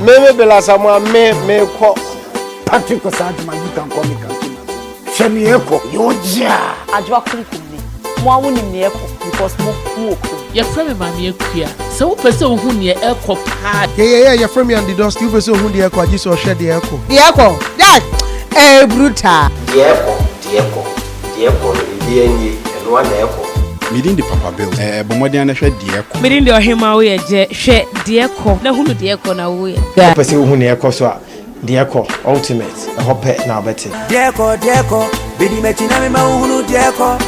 Me me Bill Asamoah me me kɔ. Patrick Osajima you can call me Kankima. Hwɛ nea ɛkɔ yɛ ogya. Adwoa kunkum me. Mo a wonim nea ɛkɔ because mo mo wɔ kurom. Yɛfrɛ me Maame Akua. Sɛ wopɛ sɛ wohu nea ɛrekɔ paa. Yɛyɛyɛ yɛfrɛ me Andy Dosty wopɛ sɛ ohu deɛ ɛkɔ a gye sɛ ɔhwɛ deɛ ɛkɔ. Deɛ ɛkɔ Jack ɛyɛ brutal. Deɛ ɛkɔ, deɛ ɛkɔ, deɛ ɛkɔ no ebiara nie, ɛno ara na ɛkɔ. Me din de Papa Bill. Ɛɛ, bɔ mmɔden ara na hwɛ deɛ ɛkɔ. Me din de Ɔhemaa Woyɛ Gyɛ, hwɛ deɛ ɛkɔ na hunu deɛ ɛkɔ na woyɛ. Wopɛ sɛ wohu nea ɛkɔ so a, deɛ ɛkɔ, ultimate, ɛhɔ pɛ na wobɛte. Deɛ ɛkɔ, deɛ ɛkɔ, bedi m'akyi na mema wohunu deɛ ɛkɔ.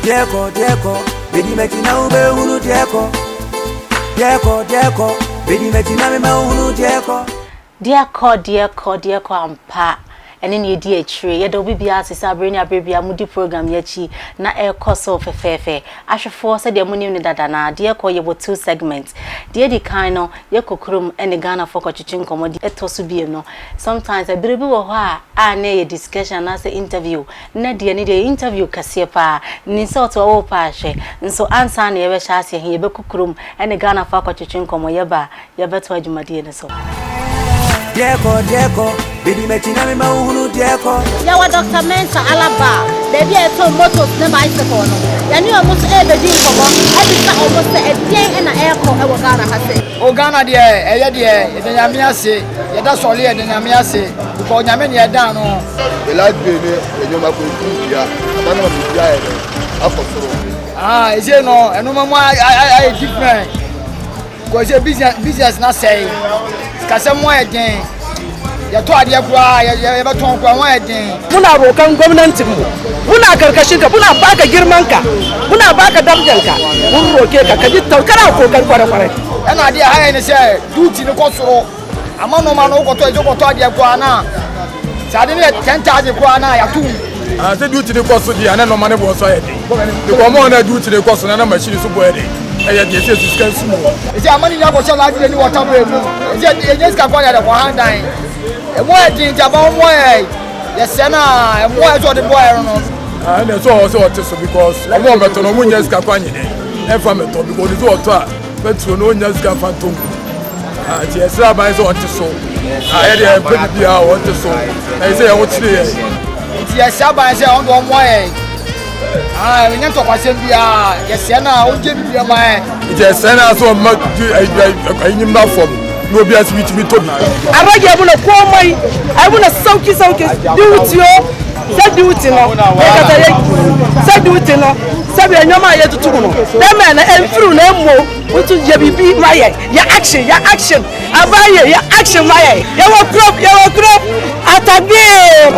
Deɛ ɛkɔ, deɛ ɛkɔ, bedi m'akyi na wobɛhunu deɛ ɛkɔ. Deɛ ɛkɔ, deɛ ɛkɔ, bedi m'akyi na mema wohunu deɛ ɛkɔ. Deɛ ɛkɔ, deɛ ɛkɔ, deɛ ɛkɔ ampa ɛne nea ɛdi akyire. Yɛda obi biara ase sɛ abere ne abere biara modi program yi akyi na ɛrekɔ so fɛfɛɛfɛ. Ahwɛfoɔ, sɛdeɛ monim no dada no ara, deɛ ɛkɔ yɛwɔ two segments. Deɛ ɛdi kan no, yɛkɔ kurom ne Ghanafoɔ kɔtwetwe nkɔmmɔ. Deɛ ɛtɔ so bio no, sometimes ɛberɛ bi wɔ hɔ a a na ɛyɛ discussion anaasɛ interview. Nnɛ deɛ ne deɛ ɛyɛ interview kɛseɛ pa ara. Nim sɛ wote hɔ worepɛ ahwɛ. Nso ansa na yɛbɛhyɛ aseɛ he, yɛbɛkɔ kurom ne Ghanafoɔ akɔtwetwe nkɔmmɔ. Yɛba a, Yɛbɛtoa dwumadie no so. Deɛ kɔ, deɛ kɔ, bedi m'akyi na mema wohunu deɛ kɔ. Yɛwɔ Dɔkta Mensah Alaba, baabi a yɛtɔn motos ne bicycle no. Yɛne wɔn nso rebɛdi nkɔmmɔ abisa wɔn sɛ ɛdeɛn na ɛrekɔ wɔ Ghana ha sei. O Ghana deɛ ɛyɛ deɛ yɛda nyame ase yɛda sɔle yɛda nyame ase because nyame ne yɛda no. The light bill ne nneɛma kɔ etu dua aba na ma biribi ayɛ dɛ akɔ soro. Ah, ɛsɛ no ɛnoma mu ayɛ different. Because sɛ business business na sɛe sikasɛm ho ayɛ den yɛtɔ adeɛ koraa yɛbɛtɔn koraa ho ayɛ den. Muna rokan gwamnatin mu muna karkashin ka muna baka girman ka muna baka darajan ka mun roke ka ka ji kana kokari kware kware. Ɛna adeɛ ha yɛ ne sɛ duty no kɔ soro ama nneɛma no wokɔtɔ ɛsɛ wokɔtɔ adeɛ koraa na sɛ ade no yɛ 10,000 koraa na yɛato mu. Ah, sɛ duty no kɔ so deɛ na nneɛma no boɔ nso ayɛ den because ɔmo a na duty no kɔ so na na machine so boɔ yɛ den ɛyɛ deɛ sɛ sika nsi mu. Ɛsɛ ama ne nyinaa kɔhyɛ light ne water bill mu ɛsɛ ɛnyɛ sika kɔ yɛde kɔ han dan ɛmu ayɛ den nti aba wɔn ayɛ yɛsɛ no a ɛmu ayɛ sɛ ɔde boa yɛ no. Ɛna ɛsɛ ɔwɔ sɛ ɔte so because ɔmo a ɔmɛtɔ no ɔmo nyɛ sika kɔ anyɛ dɛ ɛnfa mɛtɔ because ɔde sɛ ɔtɔ a petrol no ɔnya sika nfa ntɔ ngu nti ɛsrɛ aban sɛ ɔnte so yɛ deɛ ɛmpɛ biribiara ɔnte so na yɛ sɛ yɛn ho kyere yɛn. Nti yɛsrɛ aban sɛ ɔno deɛ ɔmmoa yɛn ɛnyɛ ntɔkwasɛm biara yɛsrɛ no a ɔngye biribiara ma yɛn. Nti ɛsrɛ no a sɛ ɔmma ayi mmra fam na obiara nso bitumi tɔ bi. A rage muna komai a yi muna sauki sauki duty o sɛ duty no yɛkasa yɛ sɛ duty no sɛbi nneɛma a yɛtutu mu no dɛmɛ na ɛmfiriw na ɛmmo nso yɛ biribi ma yɛ yɛ action yɛ action aban yɛ yɛ action ma yɛ yɛwɔ kurom yɛwɔ kurom atadee.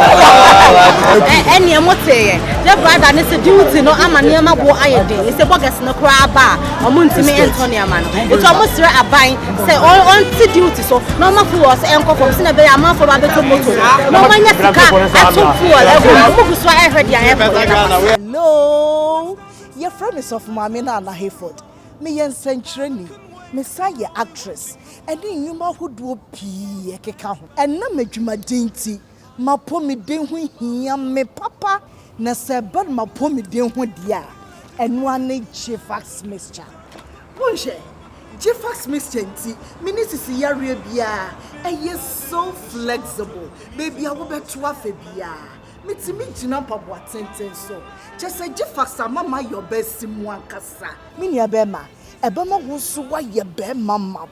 Ɛneɛ mo teeɛ yɛ brother ne sɛ duty no ama nneɛma boɔ ayɛ den sɛ bɔgɛs no koraa ba a ɔmo ntumi ntɔ nneɛma no nti ɔmo srɛ aban sɛ ɔnte duty so na ɔma fuel so ɛnkɔ fam sɛnea ɛbɛyɛ amanfoɔ ba bɛtɔ moto na ɔma nya sika ato fuel agu mu ɔmo gu so a ɛhwɛ deɛ ɛkɔ yɛ na Hello, yɛfrɛ me Sɔfo Maame Nana Hayford. Meyɛ nsɛnkyerɛni, mesan yɛ actress, ɛne nnwuma ahodoɔ pii ɛkeka ho. Ɛnam adwumaden nti, m'apɔmuden ho hia me papa. Na sɛ ɛba no m'apɔmuden ho deɛ a, ɛno ara ne Gfax mixture. Monhwɛ, Gfax mixture nti, menni sisi yareɛ biara, ɛyɛ so flexible, baabi a wobɛto afa biara, metumi gyina mpaboa tenten so. Kyerɛ sɛ Gfax ama mayɛ ɔbaa simu ankasa. Me nua bɛrima, ɛbɛma wo nso woayɛ barima mapa.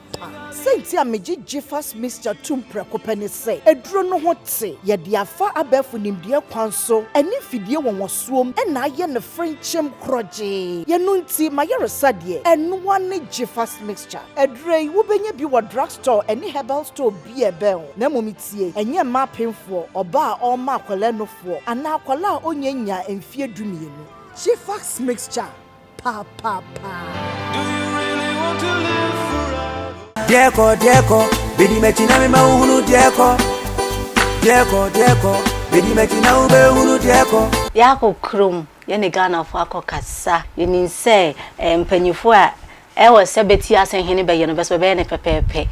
Sɛnti a megye Gfas mixture tom prɛko pɛ ne sɛ, aduro no ho te, yɛde afa abɛɛfo nimdeɛ kwan so ne mfidie wɔnwɔsoɔm na ayɛ no frenkyem korɔgyee. Yɛno nti, m'ayaresa deɛ, ɛnoa ne Gfas mixture. Aduro yi, wobɛnya bi wɔ drug store ne herbal store bi a ɛbɛn wo. Na mmom tie, ɛnyɛ mma apemfoɔ, ɔbaa a ɔrema akwadaa nufoɔ, anaa akwadaa a ɔnnya nyaa mfeɛ dumienu. Gfas mixture. Papaapa. Deɛ kɔ, deɛ kɔ, bedi m'akyi na mema wohunu deɛ kɔ. Deɛ kɔ, deɛ kɔ, bedi m'akyi na wobɛhunu deɛ kɔ. Yɛakɔ kurom, yɛne Ghanafoɔ akɔkasa. Yɛnim sɛ mpanyinfoɔ a ɛwɔ sɛ bɛti ase hene bɛyɛ no, bɛ nso bɛbɛyɛ no pɛpɛɛpɛ.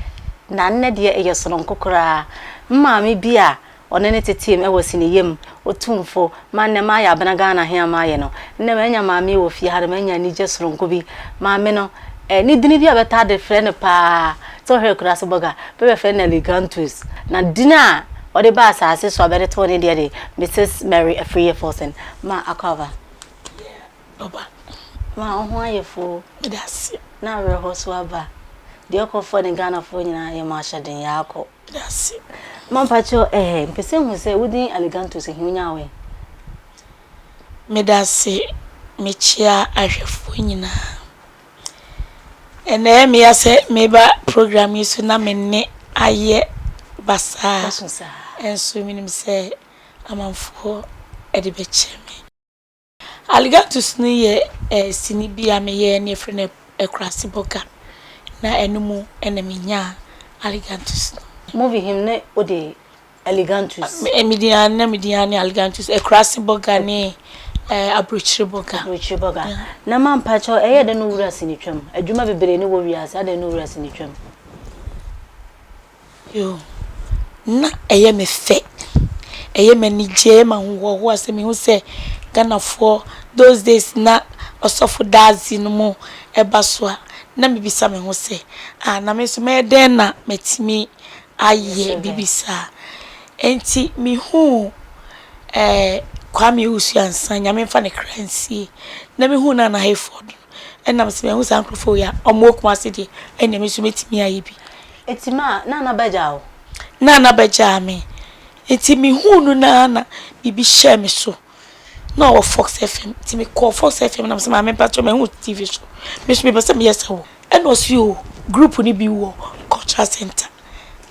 Na nnɛ deɛ ɛyɛ sononko koraa. Me maame bi a Ɔne ne teteem wɔ siniyɛ mu, Otumfo, ma nnɛ mayɛ abena Ghana he a mayɛ no. Nnɛ manya maame wɔ fie ha no, manya anigye soronko bi. Maame no, eh, ne dini bi a bɛtaa de frɛ no paa. Sɛ wohwɛ Akurase Bɔga, bɛbɛfrɛ no Aligantus. Na din a ɔde baa asase so a bɛde too ne deɛ de, Mrs. Mary Afriyie Forson. Ma akwaaba. Ɔba. Ma wo ho ayɛ fo. Meda ase. Na awerɛhoɔ so aba. Deɛ ɔkɔfoɔ ne Ghanafoɔ nyinaa yɛ mo ahyɛden, yɛakɔ. Meda ase. Ma mpakyɛw eh, mpɛ sɛ hu sɛ wo din Aligantus he wonyaa wɛn? Meda ase, mekyea ahwɛfoɔ nyinaa. Ɛnɛ ɛyɛ me ya sɛ meba program yi so na me nne ayɛ basaa. Nso menim sɛ amanfoɔ de bɛkyɛ me. Alligatus no yɛ sini bi a meyɛɛ na yɛfrɛ no Akurase Bɔga. Na ɛno mu na menyaa Alligatus no. Movie him ne wode Alligantus. Me din ara na me din ara ne Alligantus. Akurase Bɔga ne Aburokyire Bɔga. Aburokyire Bɔga. Na ma mpakyɛw ɛyɛ dɛn na owura sinitwam? Adwuma bebree ne wɔ wiase adɛn na owura sinitwam? Yoo, na ɛyɛ me fɛ, ɛyɛ me anigye, ɛyɛ me ahohoahoa sɛ mehu sɛ Ghanafoɔ those days na Ɔsɔfo Dadzie no mu ɛba so a, na mebisa me ho sɛ, ah na me nso mɛyɛ dɛn na matumi ayɛ biribi saa. Enti mehuu eh, Kwame Owusu Ansah, Nyame mfa ne kra nsie, na mehuu Nana Hayford no, ɛna mesɛ mahu saa nkurɔfoɔ wei a wɔwɔ Kumasi deɛ, ɛnneɛ me nso mɛtumi ayɛ bi. Enti ma Nana bɛgyaa wo? Nana bɛgyaa me. Enti mehuu no no ara na biribi hyɛɛ me so. Na ɔwɔ Fox FM, nti mekɔɔ Fox FM na mesɛ maame mpakyɛw mahu wo TV so, me nso mepɛ sɛ meyɛ sɛ wo. Ɛna ɔse oo group no bi wɔ cultural center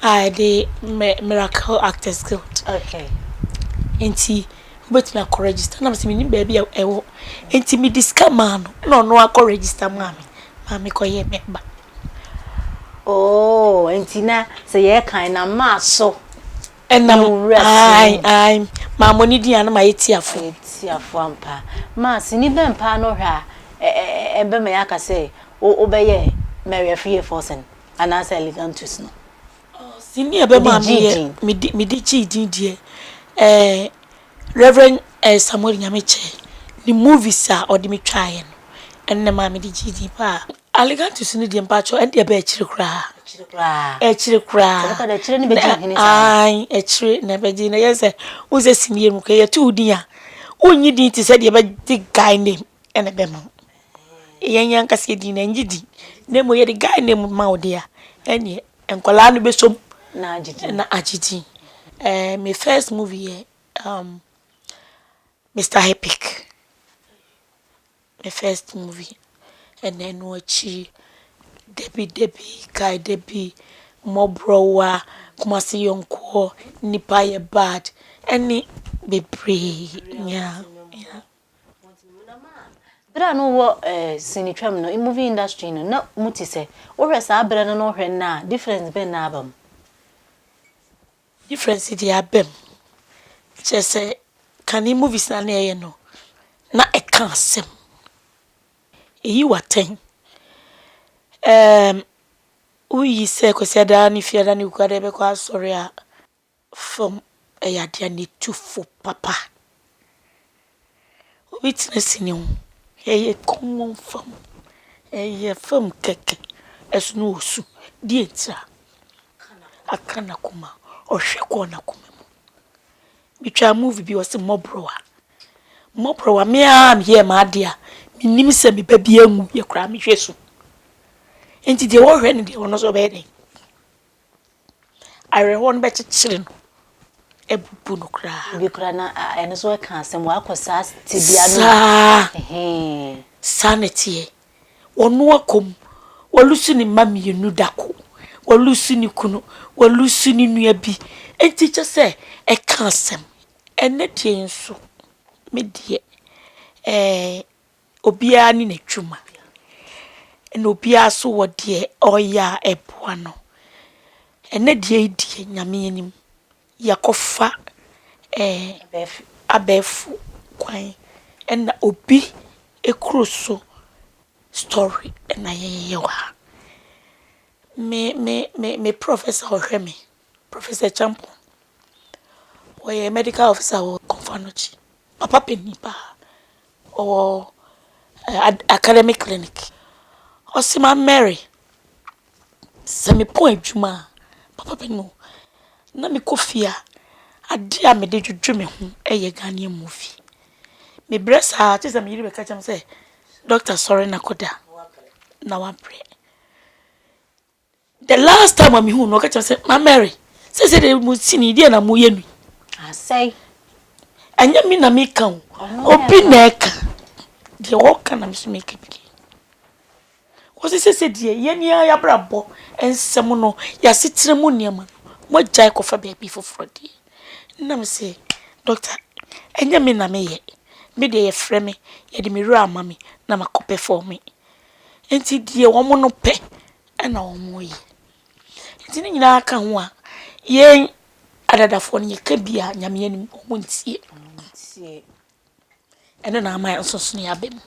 a ɛde Miracle Actors Guild. Okay. Nti wobɛtumi akɔ register. Na mesɛ menim baabi a ɛwɔ. Nti mede sika maa no na ɔno akɔ register maa me. Maa mekɔyɛɛ member. Oh, nti na sɛ yɛkan na maa so. Ɛnam ae ae maa mo ne din a na mayɛ tiafo. Ayɛ tiafo ampa. Maa sini bɛn paa na ɔhwɛ a ɛbɛma yɛaka sɛ wobɛyɛ Mary Afriyie Forson anaasɛ Elegantus no? Sini a ɛbɛma meyɛ mede gyee din deɛ ɛɛ Rev. Samuel Nyamekyɛ ne movies a ɔde me twaeɛ no ɛno na ɛmaa mede gyee din paa. Aligantus no deɛ mpakyɛw ɛno deɛ ɛbɛ akyire koraa. Akyire koraa. Akyire koraa. Sɛ bɛka dɛ akyire no bɛgye nhini saa. Ae akyire na ɛbɛgye na yɛ sɛ wohu sɛ sini yɛ mu kɔ yɛto wo din a wonnye din te sɛ deɛ ɛbɛgye guy name ɛna ɛbɛma wo. Yɛn yɛn ankasa yɛ din na ɛngye din na mmom yɛde guy name ma wo deɛ a ɛneɛ nkwadaa no bɛsom na agye din. Na agye din. Ɛɛ me first movie yɛ um, Mister Epic. Me first movie ɛna ɛno akyi Dabi Dabi Kae Dabi Mmɔborɔwa Kumasi Yɔnkoɔ Nnipa Yɛ Bad ɛne bebree yeah yeah. Berɛ a na wowɔ eh, sinitwa mu no, movie industry no, na mu te sɛ, wohwɛ saa berɛ no na wohwɛ nnɛ a, difference bɛn na aba mu? Difference deɛ aba mu. Kyerɛ sɛ kane movies no a na yɛyɛ no, na ɛka asɛm. Ɛyi wo atɛn. Ɛɛm, woyi sɛ Kwasiada ne Fiada ne Wukuada yɛbɛkɔ asɔre a, film yɛ adeɛ a na ɛtu fo papa. Obi tena sini ho, ɛyɛ common film, ɛyɛ film kɛkɛ, ɛso na ɔresu. Deɛ ntira? Aka n'akoma, ɔhwɛ kɔɔ n'akoma mu. Metwaa movie bi wɔse Mmɔborɔwa. Mmɔborɔwa, me ara meyɛɛ m'adeɛ a mennim sɛ me ba bi anwuiɛ koraa mehwɛ su. Nti deɛ ɔhwɛ no deɛ ɔno nso ɔbɛyɛ dɛn? Awerɛhoɔ no bɛkyekyere no abubu no koraa. Ebi koraa na ɛno nso ɛka asɛm wakɔ saa tebea no. Saa saa na ɛteɛ. Ɔno akɔ mu, walusu ne mma mmienu da ko, walusu ne kunu, walusu ne nua bi. Nti kyɛ sɛ ɛka asɛm. Ɛnɛ deɛ nso me deɛ ɛɛ Obiara ne n'adwuma, ɛna obiara nso wɔ deɛ ɔreyɛ a ɛboa no. Ɛnnɛ deɛ yi deɛ, Nyame anim, yɛakɔfa ɛɛ abɛɛfo kwan ɛna obi kuro so story na yɛyɛ wɔ ha. Me me me me professor a ɔhwɛ me, Professor Acheampong, ɔyɛ medical officer wɔ Komfo Anokye. Papa panin paa, ɔwɔ academic clinic. Ɔse ma Mary, Sɛ mepɔn adwuma a, papa panin o, na mekɔ fie a, adeɛ a mede dwodwo me ho yɛ Ghanaian movie. Mebrɛ saa a, kyerɛ sɛ me yere bɛka kyerɛ me sɛ, doctor sɔre na kɔda na wabrɛ. The last time a mehuu no, ɔka kyerɛ me sɛ, Maame Mary, seesei deɛ mo sini deɛ na moyɛ no yi. Asɛe. Ɛnyɛ me na meka o, obi na ɛka. Deɛ ɔka na me nso meka bi. Wɔsi seesei deɛ yɛn ara y'abrabɔ nsɛm no, y'asetena mu nneɛma no, moagyae kɔfa baabi foforɔ deɛ. Nna me se, Doctor, ɛnyɛ me na meyɛ. Me deɛ yɛfrɛ me, yɛde me wura ama me na makɔ pɛfɔme. Nti deɛ wɔn no pɛ na wɔyɛ. Nti ne nyinaa ka ho a, yɛn adadafoɔ no yɛka bi a, Nyame anim, wɔn ntie. Ɛno na ama nsonsonoeɛ aba mu.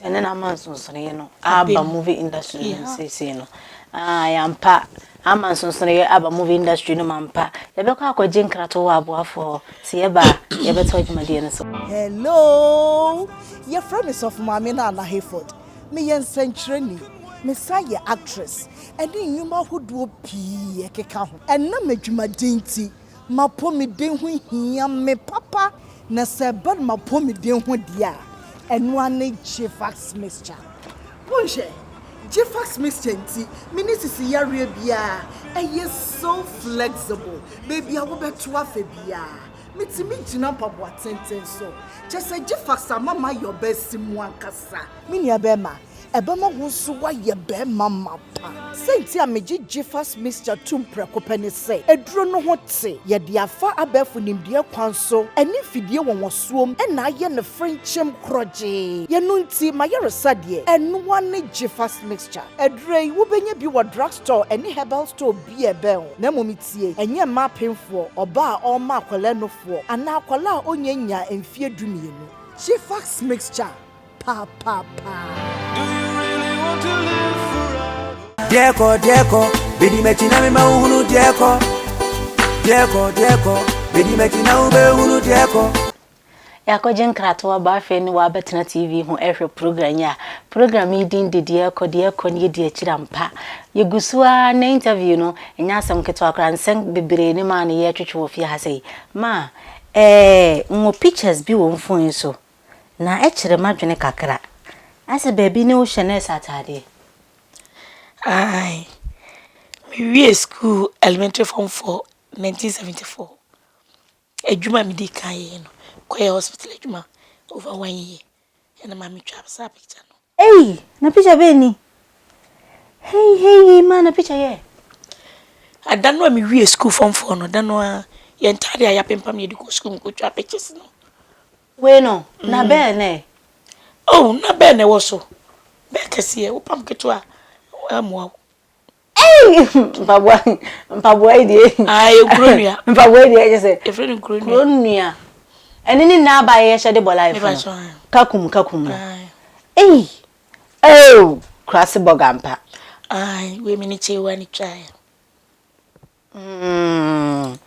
Ɛno na ama nsonsonoeɛ no aba movie industry no mu seesei no. Ae ampa, ama nsonsonoeɛ aba movie industry no mu ampa. Yɛbɛkɔ akɔgye nkratoɔ wɔ aboafoɔ hɔ. Sɛ yɛba a, yɛbɛtoa dwumadie no so. Hello! Yɛfrɛ me Sɔfo Maame Nana Hayford. Meyɛ nsɛnkyerɛni, mesan yɛ actress, ɛne nnwuma ahodoɔ pii ɛkeka ho. Ɛnam adwumaden nti, m'apɔmuden ho hia me papa. Na sɛ ɛba no m'apɔmuden ho deɛ a, ɛno ara ne Gfax mixture. Monhwɛ, Gfax mixture nti, menni sisi yareɛ biara, ɛyɛ so flexible, baabi a wobɛto afa biara, metumi gyina mpaboa tenten so. Kyerɛ sɛ Gfax ama mayɛ ɔbaa simu ankasa. Me nua bɛrima, Ɛbɛma wo nso woayɛ barima mapa. Sɛnti a megye Gyfas Mixture tom prɛko pɛ ne sɛ, aduro no ho te. Yɛde afa abɛɛfo nimdeɛ kwan so ne mfidie wɔnwɔsoɔm na ayɛ no frenkyem korɔgyee. Yɛno nti, m'ayaresa deɛ, ɛnoa ne Gyfas Mixture. Aduro yi, wobɛnya bi wɔ drug store ne herbal store bi a ɛbɛn wo. Na mmom tie, ɛnyɛ mma apemfoɔ, ɔbaa a ɔrema akwadaa nufoɔ, anaa akwadaa a ɔnnya nyaa mfeɛ dumienu. Gyfas Mixture. Papaapa. Deɛ kɔ, deɛ kɔ, bedi m'akyi na mema wo hunu deɛ kɔ. Deɛ kɔ, deɛ kɔ, bedi m'akyi na wobɛhunu deɛ kɔ. Yɛakɔgye nkratoɔ aba afei ne woabɛtena TV ho rehwɛ program yi a, program yi din de Deɛ Ɛrekɔ, Deɛ Ɛrekɔ ne Yɛdi Akyiri Ampa. Yɛgu so ara na interview no, ɛnyɛ asɛm ketewa koraa, nsɛm bebree ne maa no yɛretwetwe wɔ fie ha sei. Ma, ɛɛ, nwɔ pictures bi wɔ wo phone yi so. Na ɛkyere m'adwene kakra. Asɛ baabi ne wo hyɛ nurse ataadeɛ. Ae, me wiee school elementary form 4 1974. Adwuma a me di kan yɛɛ no, kɔyɛ hospital adwuma over one year. Ɛna maame twa saa picture no. Ei, na picture bɛn ni? Hei hei hei maa na picture yɛ. Ada no a me wie school form 4 no, da no a yɛn ntaade a yɛapempam yɛde kɔ school mu kɔtwa pictures no. Wei no, na bɛn na ɛ? Oh, na bɛn na ɛwɔ so? Bɛn kɛseɛ, wopam ketewa a, ɛmmoa wo. Ei! Mpaboa, mpaboa yi deɛ. Ah, ɛyɛ kuro nua. Mpaboa yi deɛ ɛkyɛ sɛ. Yɛfrɛ no kuro nua. Kuro nua. Ɛne ne nna aba a yɛhyɛ de bɔ life no. Kakum kakum no. Ei! Oh! Kurase bɔga ampa. Ae, wei me ne Kyewa ne twaeɛ. Mm,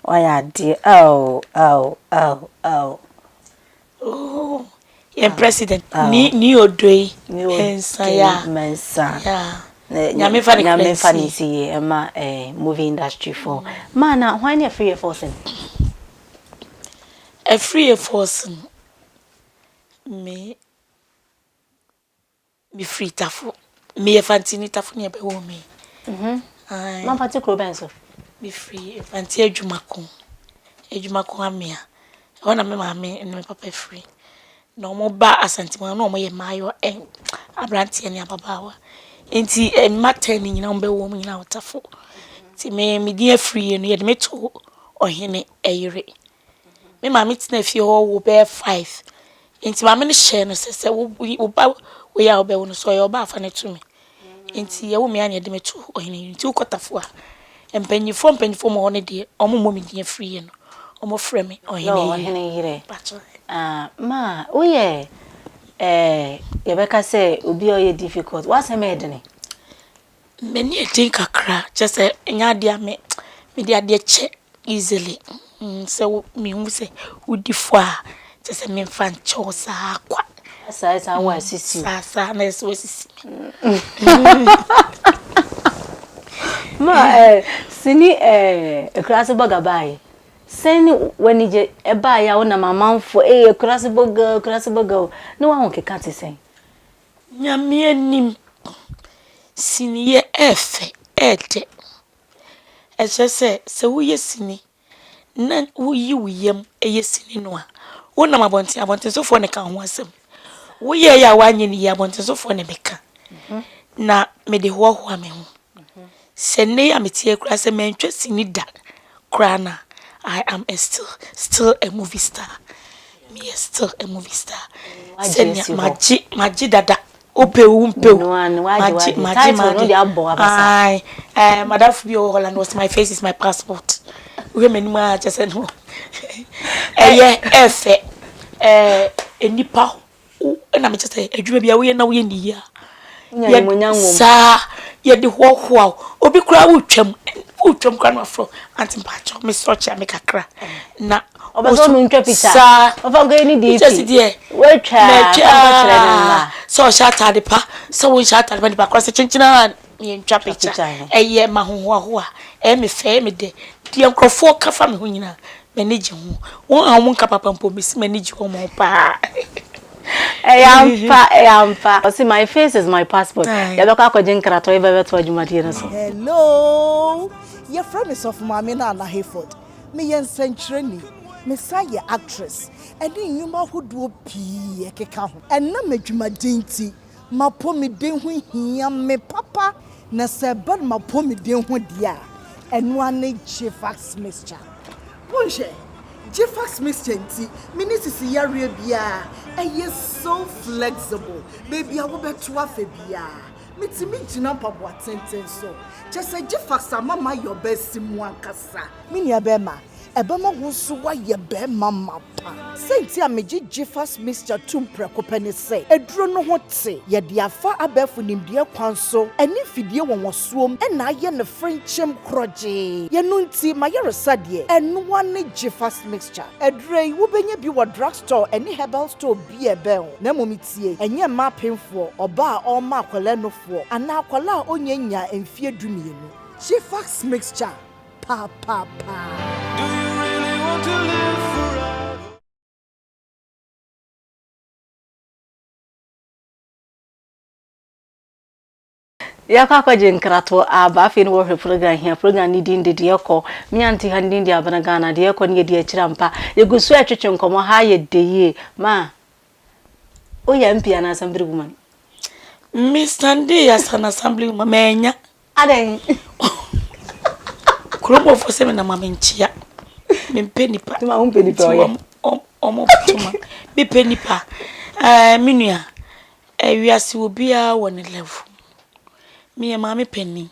wayɛ adeɛ oh oh oh oh. Oh, yɛn president ni ni odoi Mensah ya. Mensah. Ya. Nyame fa ne Nyame fa ne si yie ɛma eh, movie industry for. Ma na hwan ne afiri yɛ force no? Afiri yɛ force no. Me Mefiri Tafo. Meyɛ Fantini, Tafo ne ɛbɛwoo me. Mhm. Ma Mfante kuro bɛn so? Mefiri Mfante Adwumako, Adwumako Amea. Ɛhɔ na me maame ne me papa firi. Na wɔn ba Asantewaa na wɔyɛ mmaayewa, ɛ aberanteɛ ne ababaawa. Nti mma tɛn no nyinaa wɔbɛwo wɔn nyinaa wɔ Tafo. Nti me me din afiri yie no yɛde me too ɔhene yere. Me maame tenaa fie hɔ woo bɛyɛ five. Nti maame no hyɛɛ no sɛ sɛ wo ba wei a wobɛwo no sɛ ɔyɛ ɔbaa fa no to me. Nti yɛwo me a na yɛde me to ɔhene yere. Nti wokɔ Tafo a, mpanyinfoɔ mpanyinfoɔ mu hɔ no deɛ wɔn mmɔ me din afiri yie no, wɔfrɛ me ɔhene yere. Ɔhene yere. Ah, ma woyɛ eh, yɛbɛka sɛ obi a ɔyɛ difficult. W'asɛm yɛ dene. M'ani yɛ den kakra, kyerɛ sɛ ɛnyɛ adeɛ a me mede adeɛ kyɛ easily. Sɛ wo mehu sɛ wodi fɔ a, kyerɛ sɛ memfa nkyɛ wo saa kwa. Saa saa wo asisi. Saa saa na ɛsɛ wasisi me. Ma eh, sini eh, Akuraase Bɔga baeɛ. Sɛn ne w'anigye ɛbaeɛ a wonam amanfoɔ ee Akuraase Bɔga o, Akuraase Bɔga o, ne w'ahokeka te sɛn? Nyame anim, siniyɛ ɛɛfɛ, ɛɛdɛ. Ɛkyerɛ sɛ, sɛ woyɛ sini na woyi wo yam yɛ sini no a, wonam abɔnten, abɔntensofoɔ na ɛka wo ho asɛm. Woyɛeɛ a woanyɛ no yie, abɔntensofoɔ na ɛbɛka. Na mede hoahoa me ho. Sɛ nnɛ yi a mete ha koraa sɛ mantwa sini da koraa no a, I am a still still a movie star. Meyɛ still a movie star. Sɛnea magye magye dada. Wopɛ o wompɛ o. Magye magye magye. Ae ɛɛ madamfo bi wɔ Holland wɔsi my face is my passport. Wohwɛ m'anim a kyɛ sɛ no ɛyɛ ɛfɛ ɛɛ nnipa ɛna mekyɛ sɛ adwuma bi a woyɛ na woyɛ ne yie a saa yɛde hoahoa wo obi koraa wotwam wotwam koraa na wafrɛ ante mpakyɛw mesrɛ kyea me kakra na ɔbɛsɛ ɔno ntwa picture saa ɔfa nkɔyɛ ne DP pictures deɛ watwa kɔnkɔkyerɛ ne mma sɛ ɔhyɛ ataade pa sɛ wonhyɛ ataade pa nipa koraa sɛ kyenkyena a yɛntwa picture ɛyɛ ma hohoahoa ɛyɛ me fɛ ɛyɛ me dɛ deɛ nkurɔfoɔ ka fa me ho nyinaa m'ani gye ho wɔn a wɔn nka papa mpo mesi m'ani gye wɔn ho paa. Ɛyɛ ampa, ɛyɛ ampa. Ɔse my face is my passport. Yɛbɛkɔ akɔgye nkratɔ yɛbɛbɛto adwumadie no so. Hello! Yɛfrɛ me Sɔfo Maame Nana Hayford. Meyɛ nsɛnkyerɛni, mesan yɛ actress, ɛne nnwuma ahodoɔ pii ɛkeka ho. Ɛnam adwumaden nti, m'apɔmuden ho hia me papa. Na sɛ ɛba no m'apɔmuden ho deɛ a, ɛno ara ne Gfax mixture. Monhwɛ, Gfax mixture nti, menni sisi yareɛ biara, ɛyɛ so flexible, baabi a wobɛto afa biara, metumi gyina mpaboa tenten so. Kyerɛ sɛ Gfax ama mayɛ ɔbaa simu ankasa. Me nua bɛɛma, ɛbɛma wo nso woayɛ bɛɛma mapa. Sɛnti a megye Gfas mixture tom prɛko pɛ ne sɛ, aduro no ho te, yɛde afa abɛɛfo nimdeɛ kwan so ne mfidie wɔnwɔsoɔm na ayɛ no frenkyem korɔgyee. Yɛno nti, m'ayaresa deɛ, ɛnoa ne Gfas mixture. Aduro yi, wobɛnya bi wɔ drug store ne herbal store bi a ɛbɛn wo. Na mmom tie, ɛnyɛ mmaa apemfoɔ, ɔbaa a ɔrema akwadaa nufoɔ, anaa akwadaa a ɔnnya nyaa mfeɛ dumienu. Gfax mixture papaapa. Yɛakɔ akɔgye nkratoɔ aba afei ne wɔhwɛ program hia program ne din de deɛ kɔ me ante ha ne din de abena Ghana deɛ kɔ ne yɛdi akyire ampa yɛgu so ɛtwetwe nkɔmmɔ ha yɛ dɛ yie ma woyɛ MP anaa assembly woman? Me standee as an assembly woman mannya. Adɛn? Kuromɔfoɔ sɛ menam a menkyea. Mempɛ nipa. Tuma wompɛ nipa ɔyɛ. Ɔmo tuma. Mepɛ nipa. Ɛɛ me nua, wiase obiara wɔ ne level. Meyɛ maame panin.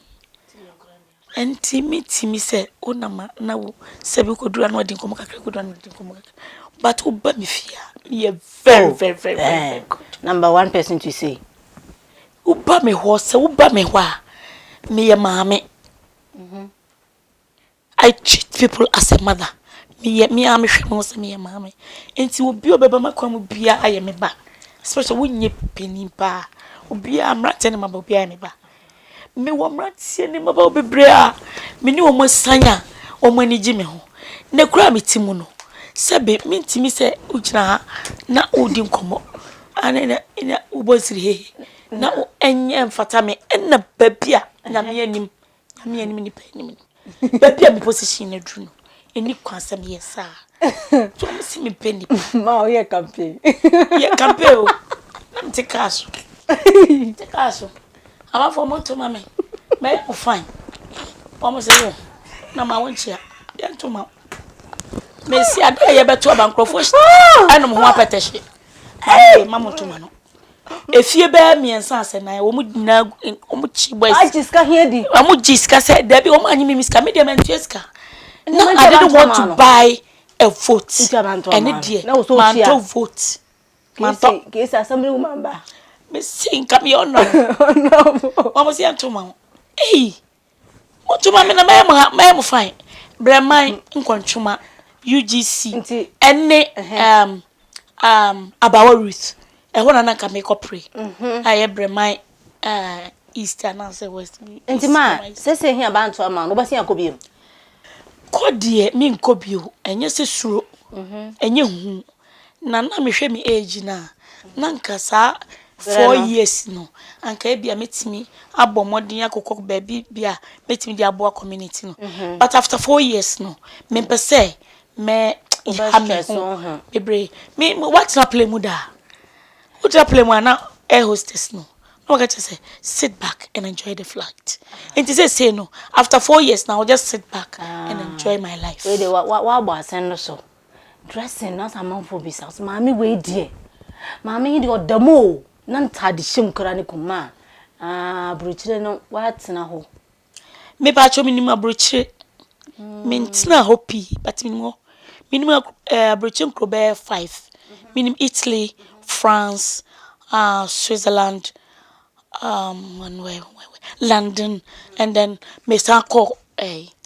Ɛnti metumi sɛ wonam a na wo sɛ bi kɔduru a na wadi nkɔmmɔ kakra kɔduru a na wadi nkɔmmɔ kakra. But woba me fie a meyɛ very very very very good. Number one person to say. Woba me hɔ, sɛ woba me hɔ a, meyɛ maame. I treat people as a mother. Meyɛ me ara mehwɛ me ho sɛ meyɛ maame. Nti obi a ɔbɛba m'akwan mu biara yɛ me ba. Especially wonyɛ panin paa. Obiara, mmeranteɛ ne mmabaawa, obiara yɛ me ba. Mewɔ mmeranteɛ ne mmabaawa bebree a me ne wɔn asiane a wɔn ani gye me ho. Nnɛ koraa a mete mu no, sɛbe mentumi sɛ wogyina ha na woredi nkɔmmɔ ane na na wobɔ nsiri hehe na ɛnyɛ mfata me ɛna baabi a nyame anim nyame anim nipa anim no baabi a me position no aduru no ɛni kwan sɛ meyɛ saa nti wɔn si mepɛ nipa ma woyɛ campaign yɛ campaign o na mete kaa so mete kaa so amanfoɔ mo nto ma me mɛyɛ mo fine wɔn sɛ wo na ma wo nkyea yɛnto ma wo mesi ade a yɛbɛto aba nkurɔfoɔ ɛnom ho apɛtɛhye maame ma mo ntoma no efie bɛyɛ mmiɛnsa asɛ nan wɔn nyinaa wɔn kyi boys agye sika hia di wɔn gye sika sɛ dabi wɔn anyi mi sika mi deɛ mɛ ntua sika na I didn't want to buy a vote ɛne deɛ mantɔ vote mantɔ kese assembly woman ba mesi nka mi yɛ ɔnɔ wɔn si yɛ ntoma ho eyi. Montoma me na mɛyɛ mo ha mɛyɛ mo fine. Brɛman Nkɔntwoma UGC ɛne um, um, Abawa Ruth ɛhɔ na na nka mekɔ pere mhm. a ɛyɛ Brɛman uh, eh, East anaasɛ West. Nti ma sese he aba nto ama no, wobɛsen akɔ bio? Kɔ deɛ menkɔ bio, ɛnyɛ sɛ suro, ɛnyɛ hu. Na na mehwɛ me age no a, na anka saa four years no, anka ebia mɛtumi abɔ mmɔden akokɔ baabi bi a mɛtumi de aboa community no. But after 4 years no, mempɛ sɛ mɛ ha me ho bebree. Me woatena plane mu daa? Wotena plane mu a na air hostess no na wɔka kyerɛ sɛ sit back and enjoy the flight. Nti sɛ no, after 4 years now, I will just sit back and enjoy my life. Wei de wabɔ asɛn no so. Dressing na sɛ amanfoɔ bisa sɛ maame wei deɛ, maame yi deɛ ɔda mu o, na ntaade hyɛ mu koraa ne kuma a aburokyire no watena hɔ. Mepa menim aburokyire. Mentena hɔ pii, but menim hɔ. Menim aburokyire nkuro bɛyɛ five. Menim Italy, France, Switzerland, and where, London, and then mesan kɔ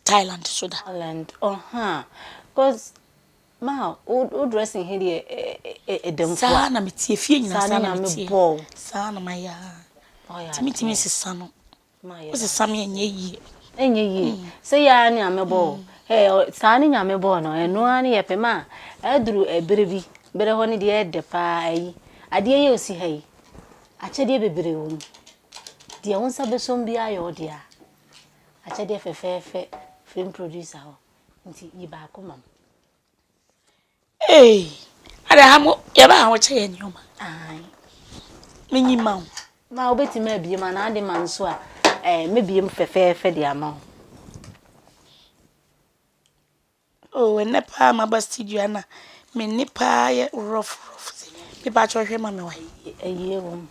Thailand so da. Thailand, uh-huh. Cause ma wo dressing he deɛ ɛda mu. Saa na metie fie nyinaa, saa na metie. Saa na mayɛ a. Nti metumi sesa no. Wosesa me ɛnyɛ yie. Ɛnyɛ yie. Sɛ yɛa ne nyame bɔɔ. Hey, saa ne nyame bɔɔ no, ɛno ara ne yɛpɛ ma ɛduru ɛberɛ bi, berɛ hɔ ne deɛ ɛdɛ paa ayi. Adeɛ yɛ osi ha yi, akyɛdeɛ bebree wɔ mu. Deɛ wo nsa bɛsom biara yɛ wo dea. Akyɛdeɛ fɛfɛɛfɛ film producer hɔ. Nti yi baako ma m. Ee, ada ha mo yɛba ha wɔkyɛ yɛ nneɛma. Menyi ma wo. Ma wobɛtumi abie mu anaa ade ma nso a mɛbie mu fɛfɛɛfɛ de ama wo. Oh, ɛnɛ paa maba studio ana me nne paa yɛ rough rough sɛ mepa kyɛ hwɛ ma me wa. Ɛyie wɔ mu.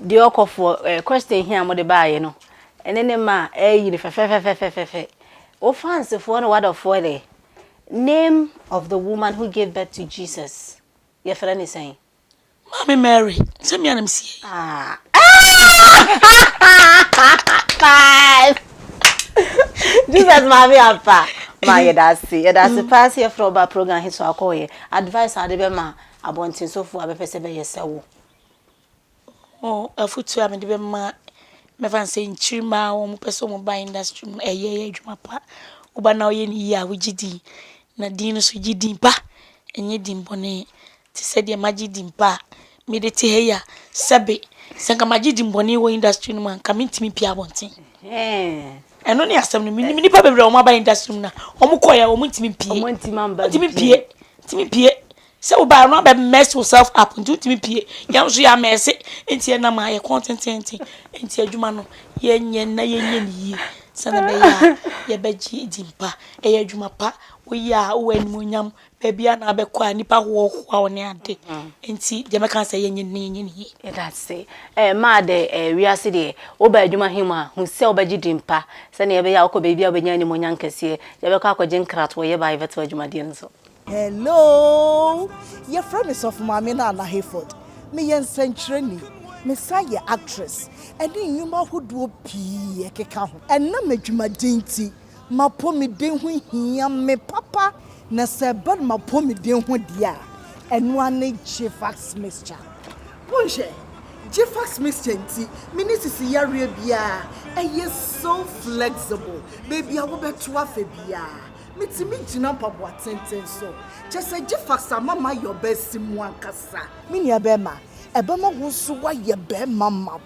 Deɛ ɔkɔfoɔ question hi a mode baayɛ no ɛne ne ma ɛyiri fɛfɛfɛfɛfɛ. Wo fansfoɔ ne w'adɔfoɔ de, name of the woman who gave birth to Jesus, yɛfrɛ ne sɛn? Maame Mary, sɛ mea nam sie. Ah. Five. Jesus maame apa. Ma yɛda ase. Yɛda ase paa sɛ yɛfrɛ wo ba program he so akɔɔyɛ. Advice a wode bɛma abɔntensofoɔ a bɛpɛ sɛ bɛyɛ sɛ wo. Oh, afotu a mede bɛma, mɛfa no sɛ nkyirima a wɔn pɛ sɛ wɔn ba industry mu, ɛyɛ yɛ adwuma pa. Woba na woyɛ no yie a, wogye din. Na din no so gye din pa, ɛnyɛ din bɔne. Te sɛ deɛ magye din pa a mede te ha yi a, sɛbe sɛ nka magye din bɔne wɔ industry no mu a, nka mentumi mpie abɔnten. Ɛno ne asɛm no. Menim nnipa bebree a wɔn aba industry mu na wɔn kɔɛ a wɔn ntumi mpie. Wɔn ntumi amba ntumi mpie. Ntumi mpie. Sɛ wobaa no abɛ mess yourself up nti wontumi pie. Yɛn nso yɛ amɛse nti yɛnam a yɛ kɔn tententen nti adwuma no yɛnyɛ na yɛnyɛ ne yie sɛnea ɛbɛyɛ a yɛbɛgye din pa. Ɛyɛ adwuma pa. Woyɛ a wowɔ animuonyam baabi a na abɛkɔ a nipa hoahoa wo ne ade nti deɛ mɛka sɛ yɛnyɛ ne yɛnyɛ ne yie. Yɛda ase. Maa dɛ wiase deɛ woba adwuma he mu a, hu sɛ wobɛgye din pa sɛnea ɛbɛyɛ a wokɔ baabi a wobɛnya animuonyam kɛseɛ. Yɛbɛkɔ akɔgye nkratoɔ, yɛba a yɛbɛtoa adwumadeɛ no so. Hello! Yɛfrɛ me Sɔfo Maame Nana Hayford. Meyɛ nsɛnkyerɛnni. Mesan yɛ actress ɛne nnwuma ahodoɔ pii ɛkeka ho. Ɛnam adwumaden nti, m'apɔmuden ho hia me papa. Na sɛ ɛba no m'apɔmuden ho deɛ a, ɛno ara ne Gfax mixture. Monhwɛ, Gfax mixture nti, me ne sisi yareɛ biara, ɛyɛ so flexible. Baabi a wobɛto afa biara, metumi gyina mpaboa tenten so. Kyɛ sɛ Gfax ama mayɛ ɔbaa si mu ankasa. Me nua bɛrima, ɛbɛma wo nso woayɛ bɛrima mapa.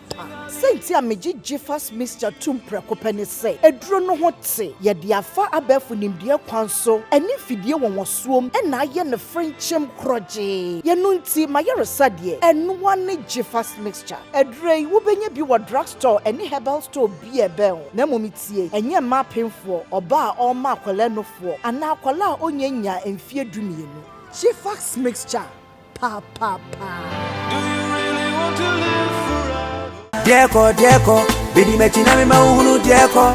Sɛnti a megye Gfax mixture tom prɛko pɛ ne sɛ, aduro no ho te. Yɛde afa abɛɛfo nimdeɛ kwan so ne mfidie wɔnwɔsoom na ayɛ no frenkyem korɔgyee. Yɛno nti, mayaresa deɛ, ɛnoa ne Gfax mixture. Aduro yi, wobɛnya bi wɔ drugstore ne herbal store bi a ɛbɛn wo. Na mmom tie, ɛnyɛ mmaa apemfoɔ, ɔbaa a ɔrema akwadaa nufoɔ, anaa akwadaa a ɔnnya nyaa mfeɛ 12. Gfax mixture, pa pa pa. Deɛ deɛ kɔ, bedi m'akyi na mema wo hunu deɛ kɔ.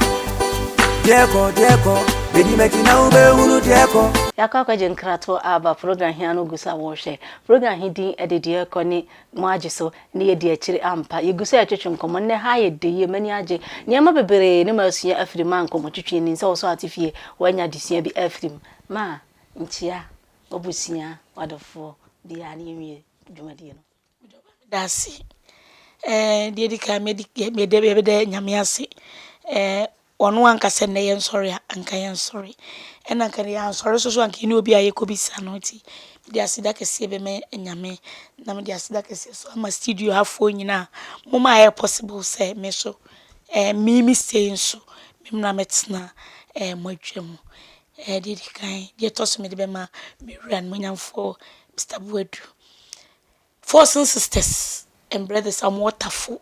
Deɛ kɔ, deɛ kɔ, bedi m'akyi na wobɛhunu deɛ kɔ. Yɛakɔ akɔgye nkratoɔ aba program hia no gu so a wɔrehwɛ. Program he din de deɛ ɛkɔ ne mo agye so ne yɛdi akyire ampa. Yɛgu so a yɛtwetwe nkɔmmɔ. Nnɛ ha ayɛ dɛ yie, m'ani agye. Nneɛma bebree ne masua afiri mu a nkɔmmɔtwetwe ni. Sɛ wo so ate fie, woanya adesua bi afiri mu. Ma nkyia, w'abusua, w'adɔfoɔ biara ne yɛnwie dwumadie no. Meda ase. Ɛɛ, deɛ ɛdi kan, mɛdi, mɛda, mɛda Nyame ase. Ɛɛ, ɔno anka sɛ nnɛ yɛnsɔre a, anka yɛnsɔre. Ɛna anka yɛansɔre nso so anka yɛne obi a yɛkɔbisa no nti, mede aseda kɛseɛ bɛma Nyame, na mede aseda kɛseɛ nso ama studio hafoɔ nyinaa. Moma ayɛ possible sɛ me nso, ɛɛ, me me sei nso, memmra mɛtena ɛɛ, mo adwa mu. Ɛɛ, deɛ ɛdi kan, deɛ ɛtɔ so mede bɛma me wura animuonyamfoɔ Mr. Boadu. Forson sisters and brothers a wɔwɔ Tafo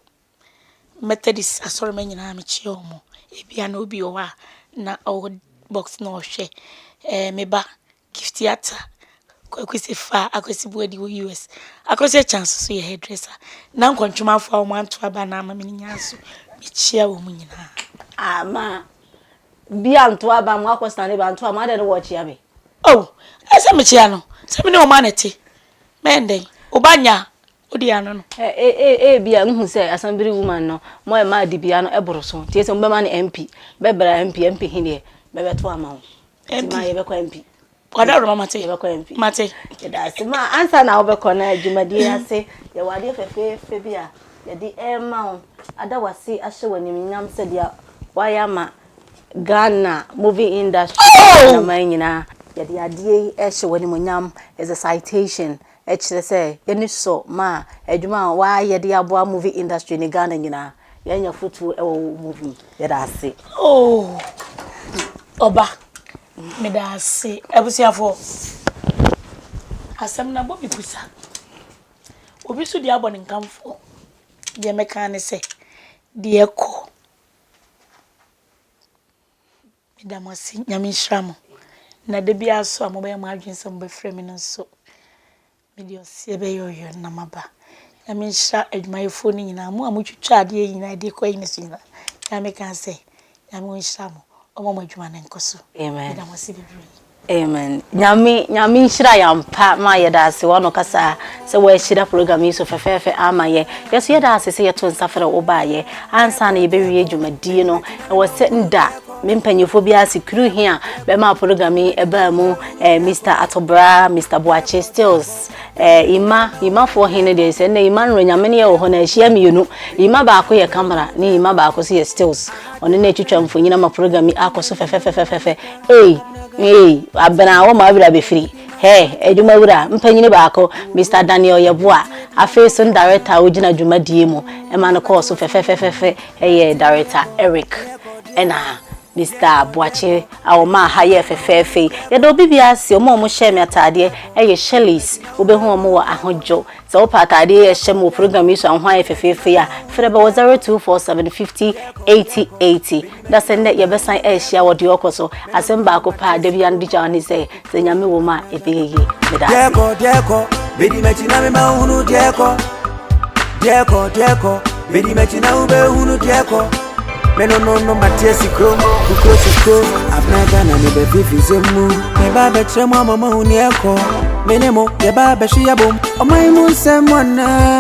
Methodist asɔremma nyinaa mekyia wɔn. Ebia na obi wɔ hɔ a na ɔwɔ box na ɔhwɛ. Ɛɛ me ba Gifty Atta, Kwaku Sefa, Akwasi Boadi wɔ US. Akwasi Akyan nso so yɛ hairdresser. Na nkɔntwomafoɔ a wɔn anto aba na ama me no nyinaa nso mekyia wɔn nyinaa. Ama bi anto aba mo akɔ sane ba anto ama adɛn ne wɔkyea me. Oh, ɛsɛ mekyea no. Sɛ me ne wɔn a na ɛte. Mɛyɛ dɛn? Wo ba nya a, wode ano no. Ebia nhu sɛ assembly woman no mo ɛma adibea no ɛboro so nti sɛ mobɛma no MP bɛbra MP MP he deɛ bɛbɛto ama wo nti ma yɛbɛkɔ MP Wadaworo mate. Yɛbɛkɔ MP. Mate. Yɛda ase ma ansa na wobɛkɔ na dwumadie ase yɛwɔ adeɛ fɛfɛɛfɛ bi a yɛde ɛrema wo ada wase ahyɛ w'animnyam sɛdeɛ woayɛ ama Ghana movie industry oh! Ghana nyinaa yɛde adeɛ yi ɛhyɛ w'animonyam is a citation ɛkyerɛ sɛ yɛni sɔ ma adwuma a wayɛ de aboa movie industry ne Ghana nyinaa yɛanya fotuo ɛwɔ wo movie yɛda ase. Oh, ɔba meda ase abusuafoɔ asɛm no abɔ me kusa obi nso deɛ abɔ ne nkamfoɔ deɛ mɛka ne sɛ deɛ kɔ meda mo ase Nyame nhyira mo na da biara so a mobɛyɛ mo adwene sɛ mobɛfrɛ me no nso mede ɔseɛ bɛyɛ ɔyɔ na maba. Nyame nhyira adwumayɛfoɔ no nyinaa mo a motwitwa adeɛ nyinaa de kɔ yi ne so nyinaa Nyame ka sɛ Nyame ɔnhyira mo ɔma mo adwuma no nkɔ so. Amen. Meda mo ase bebree. Amen. Nyame Nyame nhyira yɛn ampa ma yɛda ase wɔ no kasa sɛ wɔahyira program yi so fɛfɛɛfɛ ama yɛ. Yɛso yɛda ase sɛ yɛto nsa frɛ wo baayɛ. Ansa na yɛbɛwie dwumadie no, ɛwɔ sɛ nda me mpanyinfoɔ bi ase kuru hi a bɛma program yi ɛbaa mu eh, Mr. Atobra, Mr. Boakye Stills, eh, Ima, Imafoɔ he no deɛ sɛ nnɛ Ima no Nyame ne yɛ wɔ hɔ na ahyia mmienu. Ima baako yɛ camera ne Ima baako so yɛ stills. Ɔno na atwitwa mfonyin ama program yi akɔ so fɛfɛfɛfɛfɛ. Ei, ei, abena wɔ ma awura bɛfiri. Hɛ, adwuma wura, mpanyini baako, Mr. Daniel Yeboah. Afei so director a ogyina dwumadie mu ɛma no kɔɔ so fɛfɛfɛfɛfɛ ɛyɛ director Eric ɛna Mr. Boakye a ɔma ha yɛ fɛfɛɛfɛ yi. Yɛda obi bi ase, ɔmo a ɔmo hyɛ me ataadeɛ ɛyɛ Shirley's. Wobɛhu ɔmo wɔ ahodwo. Sɛ wopɛ ataadeɛ yɛ hyɛ mu wɔ program yi so a ho ayɛ fɛfɛɛfɛ yi a, frɛ bɛ wɔ 0247 50 80 80. Da sɛ nnɛ yɛbɛsan ɛrehyia wɔ deɛ ɔkɔ so. Asɛm baako pɛ a da biara no de gya ne sɛ, sɛ Nyame wɔ mu a ɛbɛyɛ yie. Meda ase. Deɛ deɛ kɔ, bedi m'akyi na mema wo hunu deɛ kɔ. Deɛ kɔ deɛ kɔ, bedi m'akyi na wobɛhunu deɛ kɔ. Me no no no mate asi kurom, kukuro sukuro. Abena Ghana me bɛ fifi nsɛm mu. Me ba bɛkyerɛ mu ama mahu neɛ kɔ. Me ne mo yɛba bɛhwe yɛbom. Ɔman mu nsɛm anaa.